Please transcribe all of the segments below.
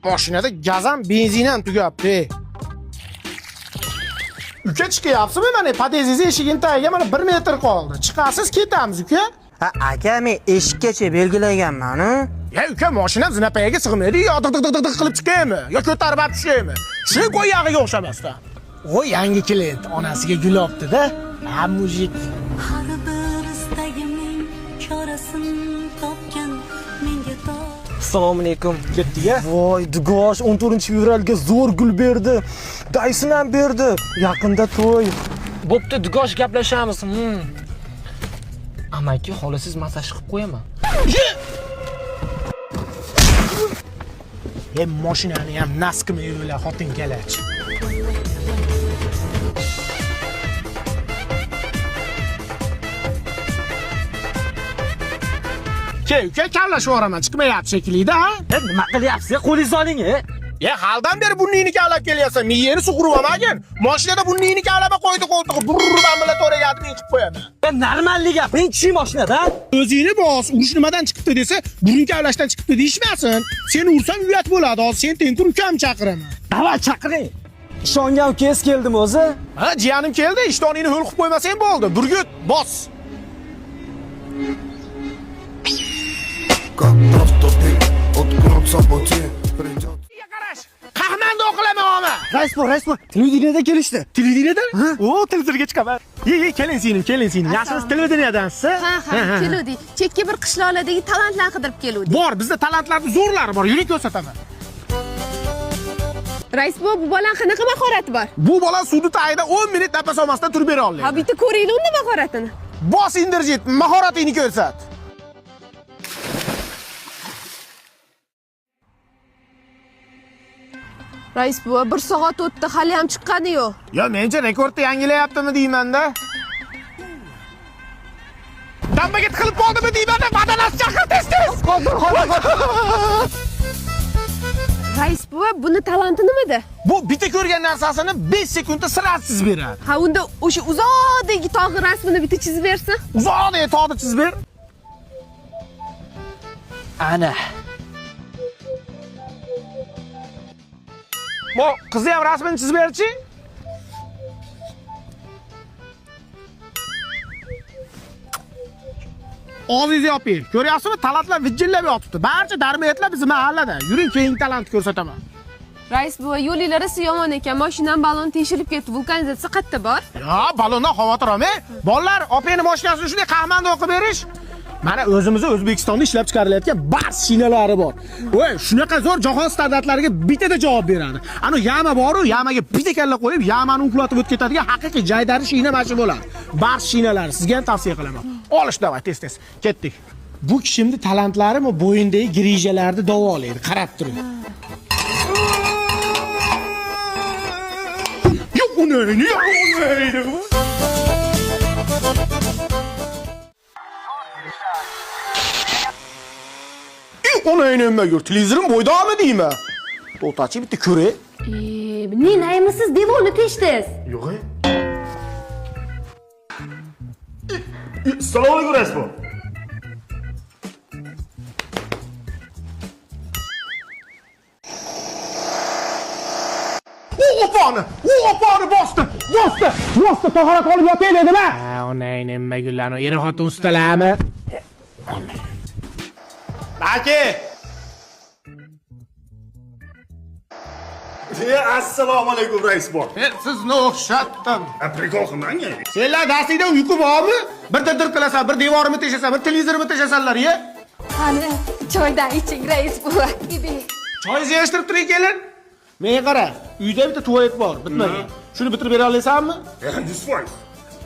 Mashinada gaz ham, benzin ham tugabdi. Ey. Uka, chiqyapsizmi? Mana podyezdingiz eshigini tagiga mana 1 metr qoldi. Chiqasiz, ketamiz, uka. Ha, aka, men eshikkacha belgilaganman-u. Ya uka, mashinam zinapayaga sig'maydi, yo diq diq diq diq qilib chiqaymi, yo ko'tarib olib tushaymi? Tushib qo'y yog'iga o'xshamasdan. O yangi klient onasiga gul olibdi-da. Ha, мужик. Har bir istagimning chorasin topgan menga to Assalomu alaykum. Ketdik-a? Voy, dugosh 14-fevralga zo'r gul berdi. Daysin ham berdi. Yaqinda to'y. Bo'pti, dugosh, gaplashamiz. Amaki, xolasiz massaj qilib qo'yaman. E, mashinani ham nas qilmayverlar, xotin kalach. Ke, uka, kavlashib yuboraman, chiqmayapti shekilli-da, ha? E, nima qilyapsiz? Qo'lingizni oling, e. E, haldan beri burningni kavlab kelyapsan, miyani sug'urib olmagin. Mashinada burningni kavlama qo'ydi qo'ltig'i, burr bilan to'raga admin qilib qo'yaman. E, normallik gapiring, tushing mashinadan. O'zingni bos, urush nimadan chiqibdi desa, burun kavlashdan chiqibdi deyishmasin. Seni ursam uyat bo'ladi, hozir sen tentir ukam chaqiraman. Davay chaqiring. Ishongan ukangiz keldimi o'zi? Ha, jiyanim keldi, ishtoningni ho'l qilib qo'ymasang bo'ldi. Burgut, bos. Как просто ты уткнуться пути придет. Qarash, qahmanda o'qilaman oma. Rais bu, rais bu. Televideniyada kelishdi. Televideniyada? O, televizorga chiqaman. Ye, ye, keling singlim, keling singlim. Yaxshimisiz, televideniyadansiz? Ha, keluvdik. Chekka bir qishloqlardagi talantlarni qidirib keluvdik. Bor, bizda talantlarni zo'rlari bor. Yuring, ko'rsataman. Rais buva, bu bolani qanaqa mahorati bor? Bu bola suvni tagida 10 minut nafas olmasdan turib bera oladi. Ha, bitta ko'raylik unda mahoratini. Bos Inderjit, mahoratingni ko'rsat. Rais buva, bir soat o'tdi, hali ham chiqqani yo'q. Yo, mencha rekordni yangilayaptimi deyman-da. Dambaga tiqilib qoldimi deyman-da, vadanasi chaqir tez-tez. Rais buva, buni talanti nimada? Bu bitta ko'rgan narsasini 5 sekundda siratsiz beradi. Ha, unda o'sha uzoqdagi tog'ni rasmini bitta chizib bersin. Uzoqdagi tog'ni chizib ber. Ana. Bu qizni ham rasmini chizib berchi. Og'zingizni yoping. Ko'ryapsizmi? Talantlar vijillab yotibdi. Barcha darmiyatlar bizni mahallada. Yuring, keyingi talantni ko'rsataman. Rais buva, yo'linglar rosa yomon ekan. Mashinam balon teshilib ketdi. Vulkanizatsiya qayerda bor? Yo, balondan xavotir olmang. Bolalar, opangni mashinasini shunday qahmanda o'qib berish. Mana o'zimizni O'zbekistonda ishlab chiqarilayotgan bars shinalari bor. Voy, shunaqa zo'r jahon standartlariga bittada javob beradi. Ano yama bor-u, yamaga bitta kalla qo'yib, yamani uxlatib o'tib ketadigan haqiqiy jaydari shina mana shu bo'ladi. Bars shinalari sizga ham tavsiya qilaman. Olish davay, tez-tez. Ketdik. Bu kishimni talantlari bu bo'yindagi grijalarni davolaydi. Qarab turing. Yo'q, uni, yo'q, uni. Onayni nima gör? Televizorim bo'ydami deyman. To'xtachi, bitta ko'ray. Ne naymisiz devorni teshdingiz? Yo'q. Assalomu alaykum, rais bu. U opani, u opani bosdi, bosdi, bosdi, tahorat olib yotay dedim ha. Ha, onayni nima gullarni, er xotin ustalarmi? Aka, Assalomu alaykum, rais bu. men sizni o'xshatdim. Prikol qilmang. Senlar darslikda uyqu bormi? Bir dir qilasan, bir devorimni teshasan, bir televizorimni teshasanlar, ye. Qani, choydan iching, rais buva. Choyingizni yig'ishtirib turing, kelin. Menga qara, uyda bitta tualet bor, bitmagan. Shuni bitirib bera olasanmi? 100%.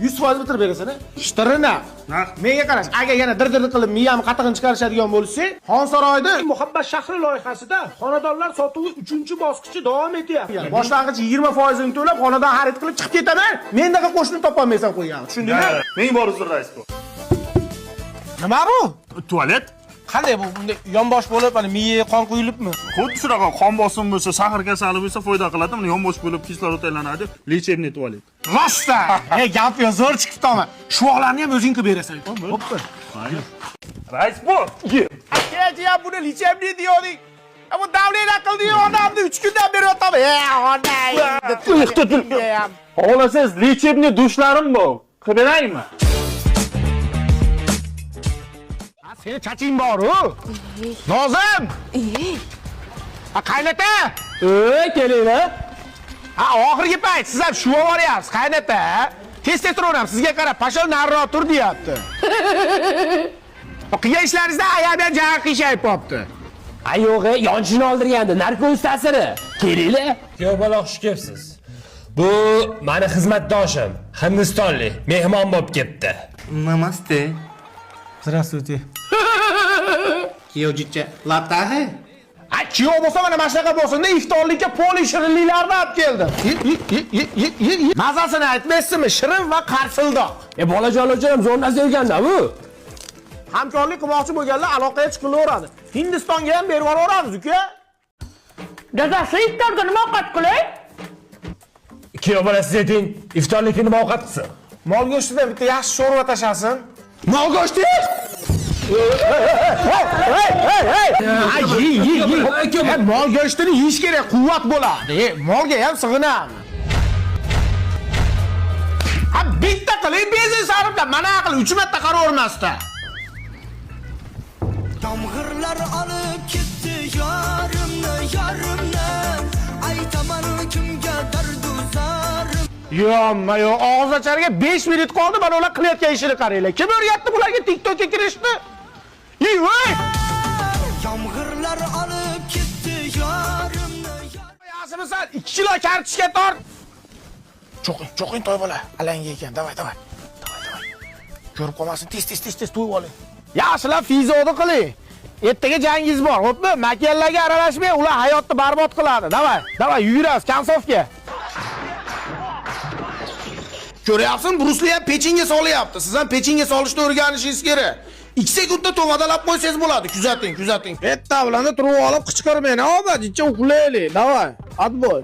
100% bitirib berasan, a? Ishtirina. Naq. Menga qarash, agar yana dir-dir qilib miyam qatig'ini chiqarishadigan bo'lsa, Xonsaroyda Muhabbat shahri loyihasida xonadonlar sotuvi 3-bosqichi davom etyapti. Boshlang'ich 20% ini to'lab xonadon xarid qilib chiqib ketaman. Mendaqa qo'shni topolmaysan qo'ygan. Tushundingmi? Ming bor uzr, rais bu. Nima bu? Tualet? Qanday bu? Bunday yonbosh bo'lib, mana miyaga qon quyilibmi? Xuddi shunaqa qon bosim bo'lsa, sahr kasali bo'lsa foyda qiladi. Mana yonbosh bo'lib kislorod aylanadi. Lechebniy tualet. Rosta! Ey, gap yo'q, zo'r chiqibdi ama. Shuvoqlarni ham o'zing qilib berasan. Hoppa. Rais bu. Aka, buni lechebniy deyodik. Bu davlena qildi odamni 3 kundan beri yotaman. Onang. Xohlasangiz lechebniy dushlarim bor. Qilib beraymi? Seni chaching bor-u. Nozim! Ha, qaynota! Ey, kelinglar. Ha, oxirgi payt siz ham shuva boryapsiz, qaynota. Tez-tez turaveramiz, sizga qarab, pashol nariroq tur deyapti. Qilgan ishlaringizda ayam ham jag'i qiyshayib qopti. Ay yo'q, yonchini oldirgandi, narkoz ta'siri. Kelinglar. Kuyov bola, xush kelibsiz. Bu mani xizmatdoshim, hindistonlik, mehmon bo'lib ketdi. Namaste. Здравствуйте. Kuyovjicha, latahi? Ha, kuyov bo'lsa mana shunaqa bo'lsin-da, iftorlikka poli shirinliklarni olib keldim. Mazasini aytmaysizmi? Shirin va qarsildoq. Bolajonlar ham zo'r narsa ekanda bu. Hamkorlik qilmoqchi bo'lganlar aloqaga chiqilaveradi. Hindistonga ham berib yuboraveramiz, uka. Dadasi, iftorga nima ovqat qilay? Kuyov bola, siz ayting, iftorlikka nima ovqat qilsin? Mol go'shtidan bitta yaxshi sho'rva tashlasin. Mol go'shti? Hey, hey, hey. Hey, mol go'shtini yeyish kerak, quvvat bo'ladi. Molga ham sig'inamiz. Ha, bitta qiling, benzin sarflab, mana aql 3 marta qaravermasda. Yomg'irlar olib ketdi yorimni, yorimni. Aytaman kimga dardu zarim. Yomma yo, og'iz acharga 5 minut qoldi, mana ular qilayotgan ishini qaranglar. Kim o'rgatdi bularga TikTokka kirishni? Ey, voy! Yomg'irlar olib ketdi yorimni. Yaxshimisan? 2 kilo kartoshka tort. Cho'qing, cho'qing toy bola. Alanga ekan. Davay, davay. Davay, davay. Ko'rib qolmasin, tez tez tez tez to'yib oling. Yaxshilab fizoni qiling. Ertaga jangingiz bor, xo'pmi? Makiyalarga aralashmang, ular hayotni barbod qiladi. Davay, davay, yuguramiz konsovka. Ko'ryapsizmi? Brusli ham pechinga solyapti. Siz ham pechinga solishni o'rganishingiz kerak. 2 sekundda tovadalab qo'ysangiz bo'ladi. Kuzating, kuzating. Bitta bilan turib olib qichqirmang, oba, jicha uxlaylik. Davay, отбой.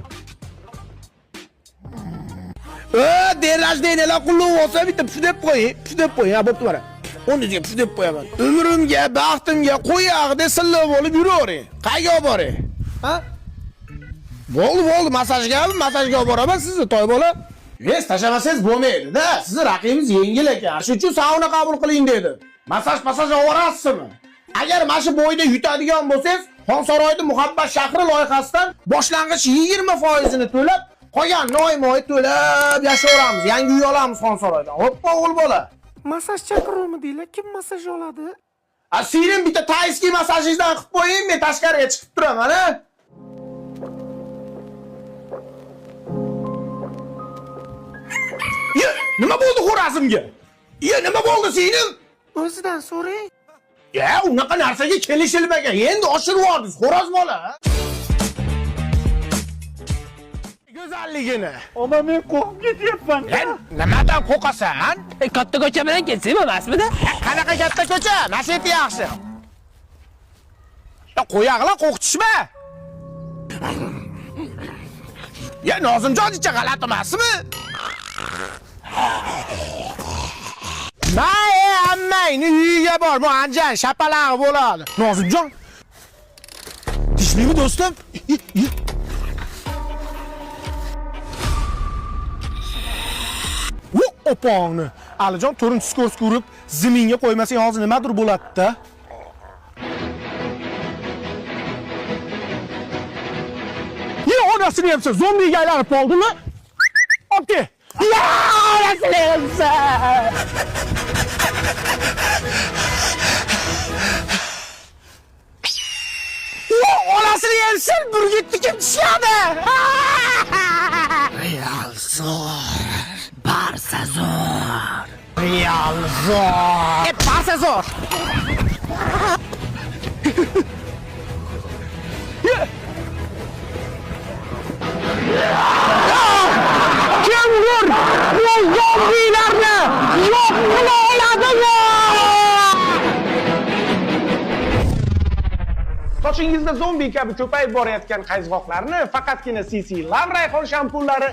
День рождения qulluq bo'lsa bitta puf deb qo'ying, puf deb qo'ying. Ha, bo'pti mana. O'rningizga puf deb qo'yaman. Umrimga, baxtimga qo'yog'ida silliq bo'lib yuravering. Qayga olib boray? Ha? Bo'ldi, bo'ldi, massajgami? Massajga olib boraman sizni, toy bola. Ves tashlamasangiz bo'lmaydi-da. Sizni raqibingiz yengil ekan. Shuning uchun sauna qabul qiling dedi. Massaj oborasizmi? Agar mana shu bo'yda yutadigan bo'lsangiz, Xonsaroyda Muhabbat shahri loyihasidan boshlang'ich 20% to'lab, qolganini oyma-oy to'lab yashayveramiz. Yangi uy olamiz Xonsaroydan. Hoppa, o'g'il bola. Massaj chaqiruvmi deylar, kim massaj oladi? A, singlim bitta tayskiy massajingizdan qilib qo'ying, men tashqariga chiqib turaman, a? Ye, nima bo'ldi xo'razimga? Ye, nima bo'ldi singlim? O'zidan so'rang. Ya, unaqa narsaga kelishilmagan. Endi oshirib yubordingiz, xo'roz bola. Go'zalligini. Ona, men qo'rqib ketyapman. Nimadan qo'rqasan? Katta ko'cha bilan ketsak emasmidi? Qanaqa katta ko'cha? Mana shu yerda yaxshi. Ya, qo'yag'la, qo'rqitishma. Ya, Nozimjon, icha g'alati emasmi? May, ammangni uyiga bor, bu anjan shapalag'i bo'ladi. Nozimjon. Tinchlikmi do'stim? U opongni. Alijon 4-kurs ko'rib, ziminga qo'ymasang hozir nimadir bo'ladi-da. Ye, onasini yemsa, zombiga aylanib qoldimi? Okey. Ya, onasini yemsa. Onasini yemsin, burgutni kim tishladi? Real zo'r, Barsa zo'r. Real zo'r. Barsa zo'r. Kimdir bu zombilarni yo'q qila oladimi? Sochingizda zombi kabi ko'payib borayotgan qayzg'oqlarni faqatgina CC Love Rayhon shampunlari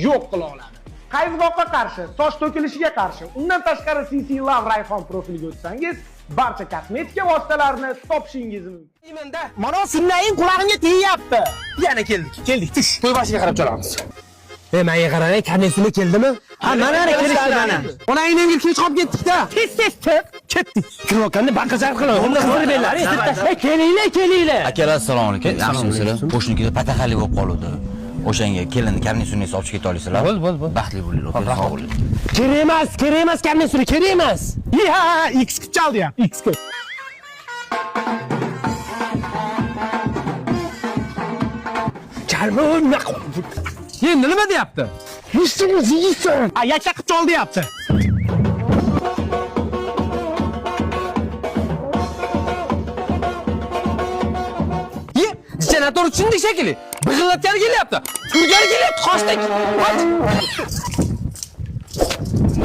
yo'q qila oladi. Qayzg'oqqa qarshi, soch to'kilishiga qarshi, undan tashqari CC Love Rayhon profiliga o'tsangiz, barcha kosmetika vositalarini topishingiz mumkin. Mana sunnaying qulog'imga tegyapti. Yana keldik. Keldik, tush. To'y boshiga qarab chalamiz. E, menga qarang, karnesini keldimi? Ha, mana ana kelishdi mana. Onangni kech qolib ketdik-da. Tez tez chiq, ketdik. Kirvokanda banka zarb qiladi. Unda qizdirib berlar. Kelinglar, kelinglar. Akalar assalomu alaykum. Yaxshimisizlar? Qo'shnikida pataxali bo'lib qoluvdi. O'shanga kelinni karnisonni olib chiqib keta olasizlar. Bo'l, bo'l, bo'l. Baxtli bo'linglar. Sog' bo'ling. Kerak emas, kerak emas karnesini, kerak emas. Ya, X chaldi ya, X. Chalma, nima Endi nima deyapti? A, yakka qilib chol deyapti. Ye, senator tushundik shekilli. Big'illatgani kelyapti. Urgani kelyapti, qochdik. Qoch.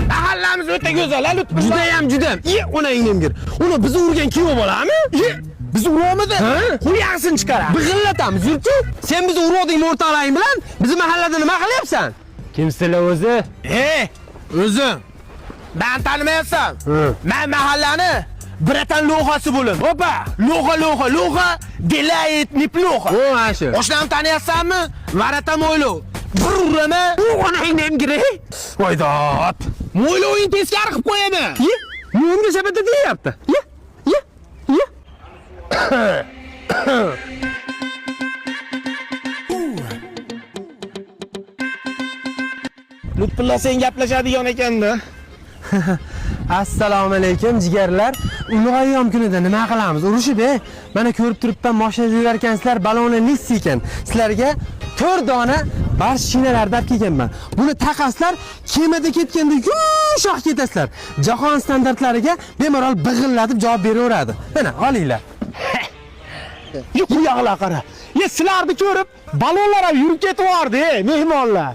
Mahallamiz o'ta go'zal, a, Lutfullo. Judayam, judayam. Ye, onangni emgir. Uni bizni urgan kuyov bolami? Ye, biz uramiz. Qo'yasini chiqaradi. Big'illatamiz, yurchi. Sen bizni urvordingmi o'rtoqlaring bilan? Bizni mahallada nima qilyapsan? Kimsizlar o'zi? E, o'zim. Men tanimayapsan. Men mahallani bratan lo'g'asi bo'lim. Opa, lo'g'a lo'g'a lo'g'a, delayt неплохо. O, mana shu. Oshnamni taniyapsanmi? Varata mo'ylov. Bir uraman. U onangni emgir. Voy dod. Mo'yloving teskari qilib qo'yaman. Ye, menga shabada deyapti. Ye, ye, ye. Lutfulla sen gaplashadigan ekanda. Assalomu alaykum jigarlar. Ulug' ayyom kunida nima qilamiz? Urushib, mana ko'rib turibman, mashinada yurar ekansizlar, baloni Nissi ekan. Sizlarga 4 dona bars shinalarni olib kelganman. Buni taqasizlar, kemada ketganda yumshoq ketasizlar. Jahon standartlariga bemalol big'illatib javob beraveradi. Mana, olinglar. Yo'q, bu yoqlar qara. Ye, sizlarni ko'rib, balonlar ham yurib ketyapti, mehmonlar.